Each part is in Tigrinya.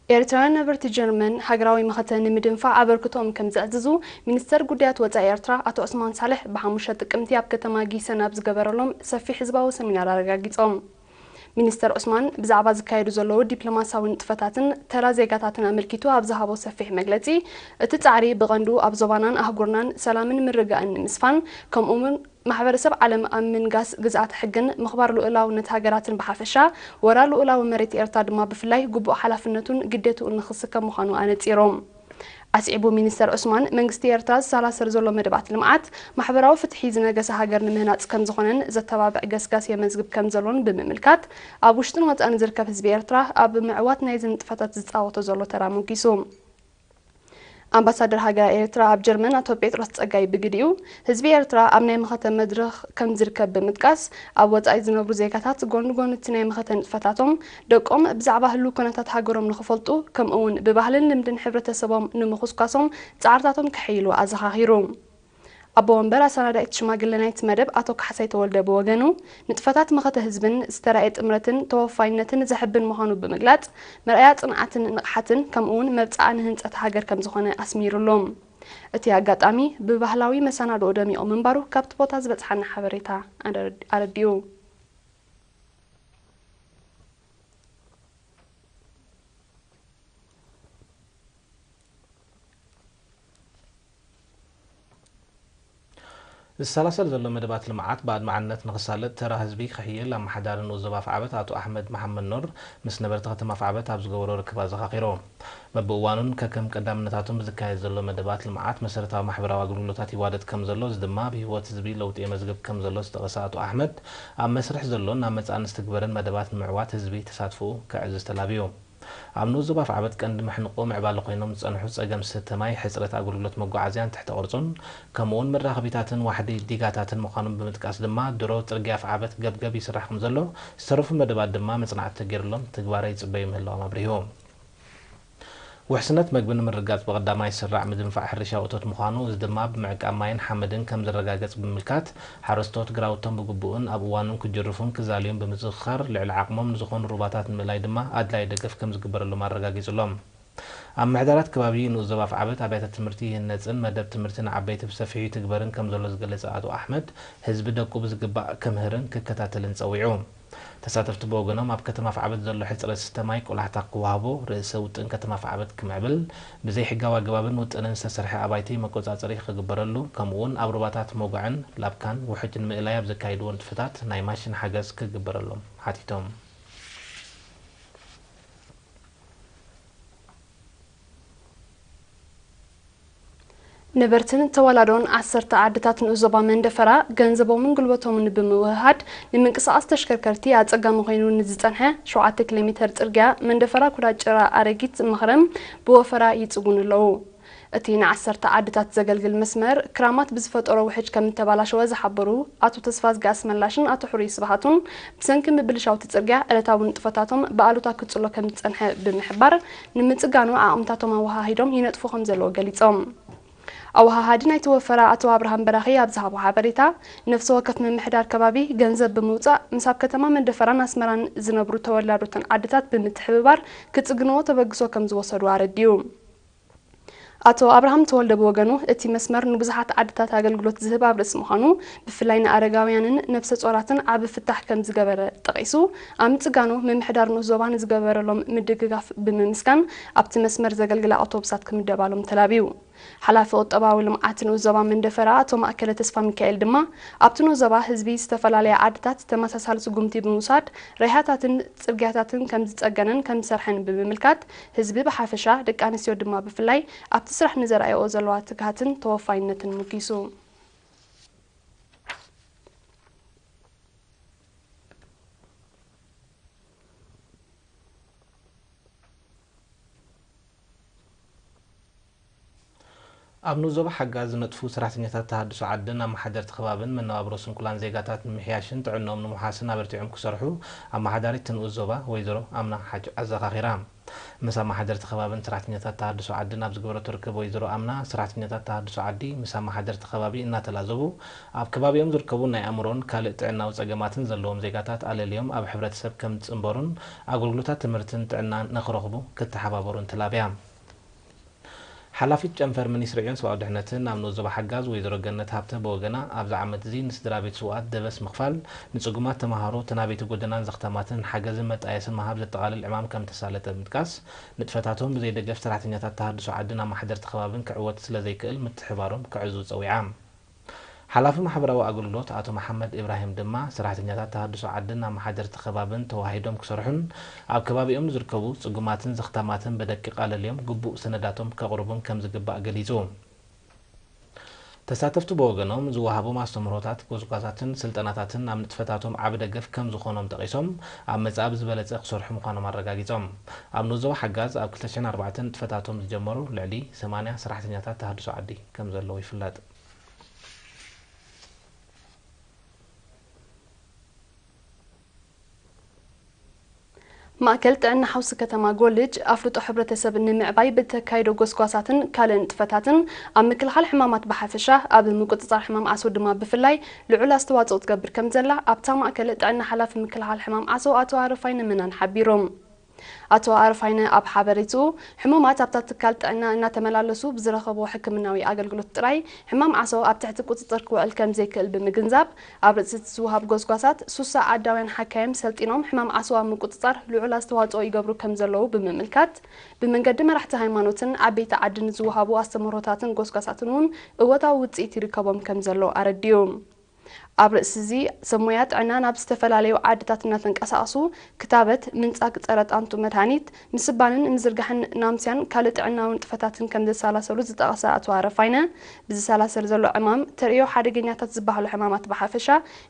ኤርትራውያን ነበርቲ ጀርመን ሃገራዊ መኸተ ንምድንፋዕ ኣበርክቶኦም ከም ዘዕዝዙ ሚኒስተር ጉዳያት ወጻኢ ኤርትራ ኣቶ ዑስማን ሳልሕ ብሓሙሽተ ጥቅምቲ ኣብ ከተማ ጊሰን ኣብ ዝገበረሎም ሰፊሕ ህዝባዊ ሰሚናር ኣረጋጊጾም። ሚኒስተር ዑስማን ብዛዕባ ዝካየዱ ዘለዉ ዲፕሎማሲያዊ ንጥፈታትን ተራ ዜጋታትን ኣመልኪቱ ኣብ ዝሃቦ ሰፊሕ መግለጺ፣ እቲ ጻዕሪ ብቐንዱ ኣብ ዞባናን ኣህጉርናን ሰላምን ምርግጋእን ንምስፋን፣ ከምኡ'ውን ማሕበረሰብ ዓለም ኣብ ምንጋስ ግዝኣተ ሕግን ምኽባር ልኡላውነት ሃገራትን ብሓፈሻ፣ ወራር ልኡላዊ መሬት ኤርትራ ድማ ብፍላይ ግቡእ ሓላፍነቱን ግዴትኡን ንኽስከም ምዃኑ ኣነጺሮም። ኣስዒቡ ሚኒስተር ዑስማን፣ መንግስቲ ኤርትራ ዝሰላሰል ዘሎ መደባት ልምዓት፣ ማሕበራዊ ፍትሒ ዝነገሰ ሃገር ንምህናጽ ከምዝኾነን ዘተባብዕ ገስጋስ የመዝግብ ከምዘሎን ብምምልካት፣ ኣብ ውሽጥን ወጻእን ዝርከብ ህዝቢ ኤርትራ ኣብ ምዕዋት ናይዚ ንጥፈታት ዝጻወቶ ዘሎ ተራ ሞጊሱ። ኣምባሳደር ሃገረ ኤርትራ ኣብ ጀርመን ኣቶ ጴጥሮስ ጸጋይ ብግዲኡ፣ ህዝቢ ኤርትራ ኣብ ናይ መኸተ መድረኽ ከም ዝርከብ ብምጥቃስ፣ ኣብ ወጻኢ ዝነብሩ ዜጋታት ጎኒ ጎኒ እቲ ናይ መኸተ ንጥፈታቶም፣ ደቆም ብዛዕባ ህሉው ኩነታት ሃገሮም ንኽፈልጡ፣ ከምኡ እውን ብባህልን ልምድን ሕብረተሰቦም ንምኹስኳሶም ጻዕርታቶም ከሐይሉ ኣዘኻኺሩ። ኣቦ ወንበር ኣሰናዳኢት ሽማግለ ናይቲ መደብ ኣቶ ካሕሳይ ተወልደ ብወገኑ፣ ንጥፈታት መኸተ ህዝብን ዝተራእየ ጥምረትን ተወፋይነትን ዘሕብን ምዃኑ ብምግላጽ፣ መርኣያ ጽንዓትን ንቕሓትን ከምኡውን መብጽዓ ንህንጸት ሃገር ከምዝኾነ ኣስሚሩሉ። እቲ ኣጋጣሚ ብባህላዊ መሰናድኦ ደሚቑ ምንባሩ ካብቲ ቦታ ዝበጽሓና ሓበሬታ ኣረድ-፣ ኣረዲኡ። ዝሰላሰል ዘሎ መደባት ልምዓት ብኣድማዕነት ንኽሳለጥ ተራ ህዝቢ ክሕይል ኣመሓዳሪ ንኡስ ዞባ ኣፍዓበት ኣቶ ኣሕመድ መሓመድ ኑር ምስ ነበርቲ ከተማ ኣፍዓበት ኣብ ዝገበሮ ርክብ ኣዘኻኺሩ። በብእዋኑን ከከም ቀዳምነታቱን ብዝካየድ ዘሎ መደባት ልምዓት መሰረታዊ ማሕበራዊ ኣገልግሎታት ይዋደድ ከም ዘሎ፣ እዚ ድማ ብህይወት ህዝቢ ለውጢ የመዝግብ ከም ዘሎ ዝጠቐሰ ኣቶ ኣሕመድ፣ ኣብ መስርሕ ዘሎን ናብ መጻኢ ንዝትግበርን መደባት ንምዕዋት ህዝቢ ተሳትፎኡ ከዕዝዝ ተላብዩ። ኣብ ንኡስ ዞባ ኣፍዓበት ቀንዲ መሕንቆ ምዕባለ ኮይኖም ዝጸንሑ ጸገም ዝስተ ማይ፣ ሕጽረት ኣገልግሎት መጓዓዝያን ትሕተ ቅርጹን፣ ከምኡውን መራኸቢታትን ዋሕዲ ዲጋታትን ምዃኖም ብምጥቃስ ድማ ድሮ ጽርግያ ኣፍዓበት ገብገብ ይስራሕ ከም ዘሎ፣ ዝተረፉ መደባት ድማ መጽናዕቲ ተገይሩሎም ትግባረ ይጽበዩ ምህላዎም ኣብሪሁ። ውሕስነት መግቢ ንምርጋጽ ብቐዳማይ ዝስራዕ ምድንፋዕ ሕርሻዊ እቶት ምዃኑ፣ እዚ ድማ ብምዕቃብ ማይን ሓመድን ከም ዝረጋገጽ ብምምልካት፣ ሓረስቶት ግራውቶም ብግቡእን ኣብ እዋኑን ክጅርፉን ክዛልዩን ብምዝኽኻር፣ ልዕሊ ዓቕሞም ንዝኾኑ ሩባታት ንምእላይ ድማ ኣድላዪ ደገፍ ከም ዝግበረሎም ኣረጋጊጹሎም። ኣብ ምሕዳራት ከባቢ ንኡስ ዞባ ኣፍዓበት ኣብያተ ትምህርቲ ይህነጽን መደብ ትምህርቲ ንዓበይቲ ብሰፊሑ ይትግበርን ከም ዘሎ ዝገለጸ ኣቶ ኣሕመድ፣ ህዝቢ ደቁ ብዝግባእ ክምህርን ክከታተልን ጸዊዑ። ተሳተፍቲ ብወገኖም፣ ኣብ ከተማ ኣፍዓበት ዘሎ ሕጽረት ዝስተ ማይ ቆላሕታ ክወሃቦ፣ ርእሰ ውጥን ከተማ ኣፍዓበት ክምዕብል፣ ብዘይሕጋዊ ኣገባብን ውጥንን ዝተሰርሐ ኣባይቲ መቆጻጸሪ ክግበረሉ፣ ከምኡ'ውን ኣብ ሩባታት ሞጓዕን ላብካን ውሑጅ ንምእላይ ኣብ ዘካይድዎ ንጥፈታት ናይ ማሽን ሓገዝ ክግበረሎም ሓቲቶም። ነበርትን ተወላዶን ዓሰርተ ዓድታት ንኡስ ዞባ መንደፈራ ገንዘቦምን ጉልበቶምን ብምውህሃድ ንምንቅስቓስ ተሽከርከርቲ ኣጸጋሚ ኮይኑ ንዝጸንሐ ሸውዓተ ኪሎ ሜተር ጽርግያ መንደፈራ ኩዳ ጭራ ኣረጊት መኽረም ብወፈራ ይጽጉኑ ኣለዉ። እቲ ንዓሰርተ ዓድታት ዘገልግል መስመር ክራማት ብዝፈጠሮ ውሕጅ ከም እተባላሸወ ዝሓበሩ ኣቶ ተስፋዝጊ ኣስመላሽን ኣቶ ሕሩይ ስብሃቱን፣ ብሰንኪ ምብልሻው እቲ ጽርግያ ዕለታዊ ንጥፈታቶም ብኣሉታ ክጽሎ ከም ዝጸንሐ ብምሕባር፣ ንምጽጋኑ ዓቕምታቶም ኣወሃሂዶም ይነጥፉ ከም ዘለዉ ገሊጾም። ኣወሃሃዲ ናይቲ ወፈራ ኣቶ ኣብርሃም በራኺ ኣብ ዝሃቦ ሓበሬታ፣ ነፍሲ ወከፍ ምምሕዳር ከባቢ ገንዘብ ብምውጻእ ምስ ኣብ ከተማ መንደፈራን ኣስመራን ዝነብሩ ተወላዶተን ዓድታት ብምትሕብባር ክጽግንዎ ተበግሶ ከም ዝወሰዱ ኣረዲኡ። ኣቶ ኣብርሃም ተወልደ ብወገኑ፣ እቲ መስመር ንብዙሓት ዓድታት ኣገልግሎት ዝህብ ኣብ ርእሲ ምዃኑ፣ ብፍላይ ንኣረጋውያንን ነብሰ ጾራትን ዓቢ ፍታሕ ከም ዝገበረ ጠቒሱ፣ ኣብ ምጽጋኑ ምምሕዳር ንኡስ ዞባ ንዝገበረሎም ምድግጋፍ ብምምስጋን፣ ኣብቲ መስመር ዘገልግላ ኣውቶቡሳት ክምደባሎም ተላብዩ። ሓላፊ ቁጠባዊ ልምዓት ንኡስ ዞባ መንደፈራ ኣቶ ማእከለ ተስፋ ሚካኤል ድማ፣ ኣብቲ ንኡስ ዞባ ህዝቢ ዝተፈላለያ ዓድታት ተመሳሳሊ ስጉምቲ ብምውሳድ፣ ሬሃታትን ጽርግያታትን ከም ዝጸገነን ከም ዝሰርሐን ብምምልካት፣ ህዝቢ ብሓፈሻ፣ ደቂ ኣንስትዮ ድማ ብፍላይ፣ ኣብቲ ስራሕ ንዘርኣየኦ ዘለዋ ትግሃትን ተወፋይነትን ሙጊሱ። ኣብ ንኡስ ዞባ ሓጋዝ ዝነጥፉ ሰራሕተኛታት ተሃድሶ ዓድን ኣመሓደርቲ ከባብን መነባብሮ ስንኩላን ዜጋታት ንምምሕያሽን ጥዕንኦም ንምውሓስን ኣበርቲዖም ክሰርሑ ኣመሓዳሪት ንኡስ ዞባ ወይዘሮ ኣምና ሓጅ ኣዘኻኺራ። ምስ ኣመሓደርቲ ከባብን ሰራሕተኛታት ተሃድሶ ዓድን ኣብ ዝገበረቶ ርክብ ወይዘሮ ኣምና፣ ሰራሕተኛታት ተሃድሶ ዓዲ ምስ ኣመሓደርቲ ከባቢ እናተላዘቡ ኣብ ከባቢኦም ዝርከቡ ናይ ኣእምሮን ካልእ ጥዕናዊ ጸገማትን ዘለዎም ዜጋታት ኣለልዮም ኣብ ሕብረተሰብ ከም ዝጽንበሩን ኣገልግሎታት ትምህርትን ጥዕናን ንኽረኽቡ ክተሓባበሩን ተላብያ። ሓላፊት ጨንፈር ሚኒስትሪ ዕዮን ሰብኣዊ ድሕነትን ኣብ ንኡስ ዞባ ሓጋዝ ወይዘሮ ገነት ሃብተ ብወገና፣ ኣብዚ ዓመት እዚ ንስድራ ቤት ስውኣት ደበስ ምኽፋል፣ ንጽጉማት ተምሃሮ፣ ተናበይቲ ጎደናን ዘኽታማትን ሓገዝን መጣየስን ምሃብ ዘጠቓልል ዕማም ከም ተሳለጠ ብምጥቃስ፣ ንጥፈታቶም ብዘይ ደገፍ ሰራሕተኛታት ተሃድሶ ዓድን ኣመሓደርቲ ከባብን ክዕወት ስለ ዘይክእል ምትሕባሮም ክዕዙ ጸዊዓ። ሓላፊ ማሕበራዊ ኣገልግሎት ኣቶ መሓመድ ኢብራሂም ድማ፣ ሰራሕተኛታት ተሃድሶ ዓድን ኣመሓደርቲ ከባብን ተዋሂዶም ክሰርሑን ኣብ ከባቢኦም ዝርከቡ ጽጉማትን ዘኽታማትን ብደቂቕ ኣለልዮም ግቡእ ሰነዳቶም ከቕርቡን ከም ዝግባእ ገሊጹ። ተሳተፍቲ ብወገኖም፣ ዝወሃቦም ኣስተምህሮታት፣ ጎስጓሳትን ስልጠናታትን ኣብ ንጥፈታቶም ዓቢ ደገፍ ከም ዝኾኖም ጠቒሶም፣ ኣብ መጻኢ ብዝበለጸ ክሰርሑ ምዃኖም ኣረጋጊጾም። ኣብ ንኡስ ዞባ ሓጋዝ ኣብ ክልተ ሽሕን ኣርባዕተን ንጥፈታቶም ዝጀመሩ ልዕሊ ሰማንያ ሰራሕተኛታት ተሃድሶ ዓዲ ከም ዘለዉ ይፍለጥ። ማእከል ጥዕና ሓውሲ ከተማ ጎልጅ ኣፍልጦ ሕብረተሰብ ንምዕባይ ብተካይዶ ጎስጓሳትን ካልእ ንጥፈታትን ኣብ ምክልኻል ሕማማት ብሓፈሻ ኣብ ምቁጽጻር ሕማም ዓሶ ድማ ብፍላይ ልዑል ኣስተዋጽኦ ትገብር ከም ዘላ ኣብታ ማእከል ጥዕና ሓላፊ ምክልኻል ሕማም ዓሶ ኣቶ ኣረፋይነ መናን ሓቢሮም። ኣቶ ኣረፋይነ ኣብ ሓበሬትኡ፣ ሕሙማት ኣብታ ትካል ጥዕና እናተመላለሱ ብዝረኸብዎ ሕክምናዊ ኣገልግሎት ጥራይ ሕማም ዓሶ ኣብ ትሕቲ ቁጽጽር ክውዕል ከም ዘይክእል ብምግንዛብ፣ ኣብ ርእሲ እቲ ዝወሃብ ጎስጓሳት ሱሳ ዓዳውያን ሓካይም ሰልጢኖም ሕማም ዓሶ ኣብ ምቁጽጻር ልዑል ኣስተዋጽኦ ይገብሩ ከም ዘለዉ ብምምልካት፣ ብመንገዲ መራሕቲ ሃይማኖትን ዓበይቲ ዓድን ዝወሃቡ ኣስተምህሮታትን ጎስጓሳትን እውን እወታዊ ውጽኢት ይርከቦም ከም ዘሎ ኣረዲኡ። ኣብ ርእሲ እዚ፣ ሰብ ሞያ ጥዕና ናብ ዝተፈላለዩ ዓድታት እናተንቀሳቐሱ ክታበት፣ ምንጻግ ጸረ ጣንጡ መድሃኒት፣ ምስባንን ምዝርጋሕን ናምስያን ካልእ ጥዕናዊ ንጥፈታትን ከም ዘሰላሰሉ ዝጠቐሰ ኣቶ ኣረፋይነ፣ ብዝሰላሰል ዘሎ ዕማም ተርእዮ ሓደገኛታት ዝበሃሉ ሕማማት ብሓፈሻ፣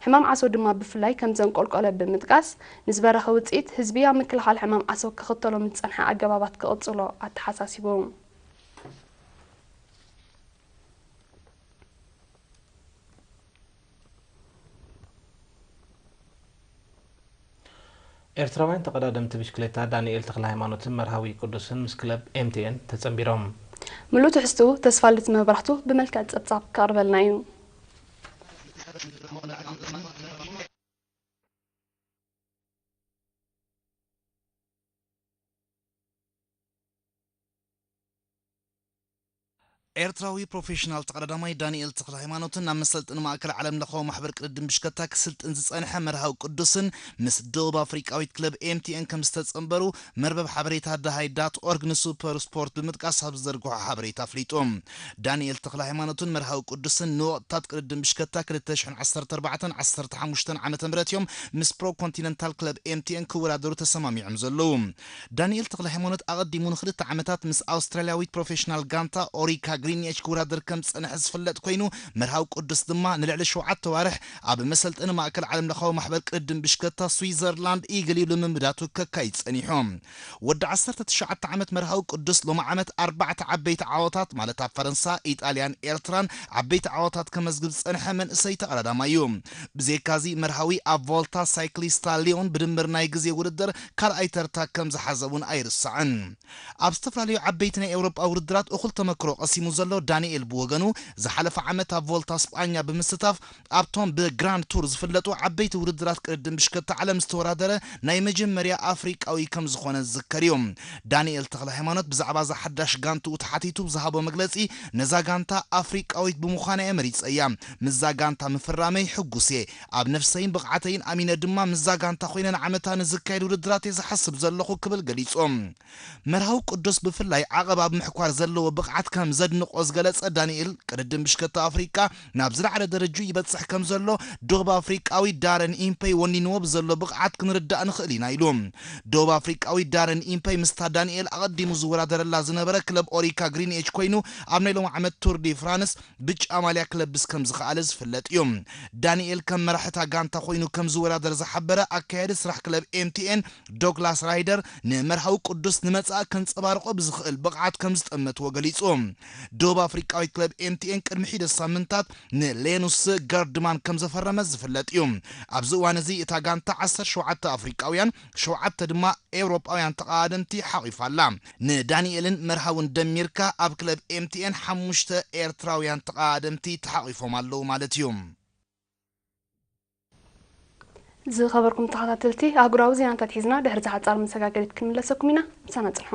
ሕማም ዓሶ ድማ ብፍላይ ከም ዘንቆልቆለ ብምጥቃስ፣ ንዝበረኸ ውጽኢት ህዝቢ ኣብ ምክልኻል ሕማም ዓሶ ክኽተሎም ዝጸንሐ ኣገባባት ክቕጽሎ ኣተሓሳሲቡ። ኤርትራውያን ተቐዳደምቲ ብሽክሌታ ዳንኤል ተኽለሃይማኖትን መርሃዊ ቅዱስን ምስ ክለብ ኤምቲኤን ተጸንቢሮም። ምሉእ ትሕዝትኡ ተስፋልደት መብራህቱ ብመልክዕ ጸብጻብ ከቕርበልና እዩ። ኤርትራዊ ፕሮፌሽናል ተቐዳዳማይ ዳንኤል ተኽለ ሃይማኖትን ናብ መሰልጥኒ ማእከል ዓለም ለኻዊ ማሕበር ቅድድም ብሽከታ ክስልጥን ዝጸንሐ መርሃዊ ቅዱስን ምስ ደቡብ ኣፍሪቃዊት ክለብ ኤምቲኤን ከም ዝተጸንበሩ መርበብ ሓበሬታ ደሃይ ዳት ኦርግ ንሱፐር ስፖርት ብምጥቃስ ኣብ ዝዘርግሖ ሓበሬታ ኣፍሊጡ። ዳንኤል ተኽለ ሃይማኖትን መርሃዊ ቅዱስን ንወቕትታት ቅድድም ብሽከታ ክልተ ሽሕን ዓሰርተ ኣርባዕተን ዓሰርተ ሓሙሽተን ዓመተ ምህረት እዮም ምስ ፕሮ ኮንቲነንታል ክለብ ኤምቲኤን ክወዳደሩ ተሰማሚዖም ዘለዉ። ዳንኤል ተኽለ ሃይማኖት ኣቐዲሙ ንኽልተ ዓመታት ምስ ኣውስትራልያዊት ፕሮፌሽናል ጋንታ ኦሪካ ግሪንኤች ክወዳደር ከም ዝጸንሐ ዝፍለጥ ኮይኑ፣ መርሃዊ ቅዱስ ድማ ንልዕሊ ሸውዓተ ኣዋርሕ ኣብ መሰልጠኒ ማእከል ዓለም ለኻዊ ማሕበር ቅድድም ብሽከታ ስዊዘርላንድ ኢግል ኢሉ ልምምዳቱ ከካይድ ጸኒሑ። ወዲ ዓሰርተ ትሽዓተ ዓመት መርሃዊ ቅዱስ ሎሚ ዓመት ኣርባዕተ ዓበይቲ ዓወታት ማለት ኣብ ፈረንሳ፣ ኢጣልያን ኤርትራን ዓበይቲ ዓወታት ከመዝግብ ዝጸንሐ መንእሰይ ተቐዳዳማይ እዩ። ብዘይካዚ መርሃዊ ኣብ ቮልታ ሳይክሊስታ ሊዮን ብድምር ናይ ግዜ ውድድር ካልኣይ ተርታ ከም ዝሓዘ እውን ኣይርሳዕን። ኣብ ዝተፈላለዩ ዓበይቲ ናይ ኤውሮጳ ውድድራት እኹል ተመክሮ ቀሲሙ ዘሎ ዳንኤል ብወገኑ፣ ዝሓለፈ ዓመት ኣብ ቮልታ ስጳኛ ብምስታፍ ኣብቶም ብግራንድ ቱር ዝፍለጡ ዓበይቲ ውድድራት ቅድድም ብሽከታ ዓለም ዝተወዳደረ ናይ መጀመርያ ኣፍሪቃዊ ከም ዝኾነ ዝዝከር እዩ። ዳንኤል ተኽለ ሃይማኖት ብዛዕባ እዛ ሓዳሽ ጋንትኡ ተሓቲቱ ብዝሃቦ መግለጺ፣ ነዛ ጋንታ ኣፍሪቃዊት ብምዃና እየ መሪጸያ። ምስዛ ጋንታ ምፍራመይ ሕጉስ እየ። ኣብ ነፍሰይን ብቕዓተይን ኣሚነ ድማ ምስዛ ጋንታ ኮይነ ንዓመታ ንዝካየድ ውድድራት እየ ዝሓስብ ዘለኹ ክብል ገሊጹ። መርሃዊ ቅዱስ ብፍላይ ዓቐብ ኣብ ምሕኳር ዘለዎ ብቕዓት ከም ዘድንቖ ዝገለጸ ዳንኤል፣ ቅድድም ብሽከታ ኣፍሪቃ ናብ ዝለዓለ ደረጅኡ ይበጽሕ ከም ዘሎ ደቡብ ኣፍሪቃዊ ዳረን ኢምፐይ ወኒንዎ ብዘሎ ብቕዓት ክንርዳእ ንኽእል ኢና ኢሉ። ደቡብ ኣፍሪቃዊ ዳረን ኢምፐይ ምስታ ዳንኤል ኣቐዲሙ ዝወዳደረላ ዝነበረ ክለብ ኦሪካ ግሪንኤች ኮይኑ፣ ኣብ ናይ ሎሚ ዓመት ቱር ዲ ፍራንስ ብጫ ማልያ ክለብስ ከም ዝኸኣለ ዝፍለጥ እዩ። ዳንኤል ከም መራሕታ ጋንታ ኮይኑ ከም ዝወዳደር ዝሓበረ ኣካያዲ ስራሕ ክለብ ኤምቲኤን ዶግላስ ራይደር፣ ንመርሃዊ ቅዱስ ንመጻኢ ከንጸባርቖ ብዝኽእል ብቕዓት ከም ዝጠመትዎ ገሊጹ። ደቡብ ኣፍሪቃዊ ክለብ ኤምቲኤን ቅድሚ ሒደት ሳምንታት ንሌኑስ ገርድማን ከም ዘፈረመ ዝፍለጥ እዩ። ኣብዚ እዋን እዚ እታ ጋንታ ዓሰርተ ሸውዓተ ኣፍሪቃውያን፣ ሸውዓተ ድማ ኤውሮጳውያን ተቐዳደምቲ ሓቒፋ ኣላ። ንዳንኤልን መርሃውን ደሚርካ ኣብ ክለብ ኤምቲኤን ሓሙሽተ ኤርትራውያን ተቐዳደምቲ ተሓቒፎም ኣለዉ ማለት እዩ። ዝኸበርኩም ተኸታተልቲ፣ ኣህጉራዊ ዜናታት ሒዝና ድሕሪ ዝሓጻር መሰጋገሪት ክንምለሰኩም ኢና። ምሳና ጽንሑ።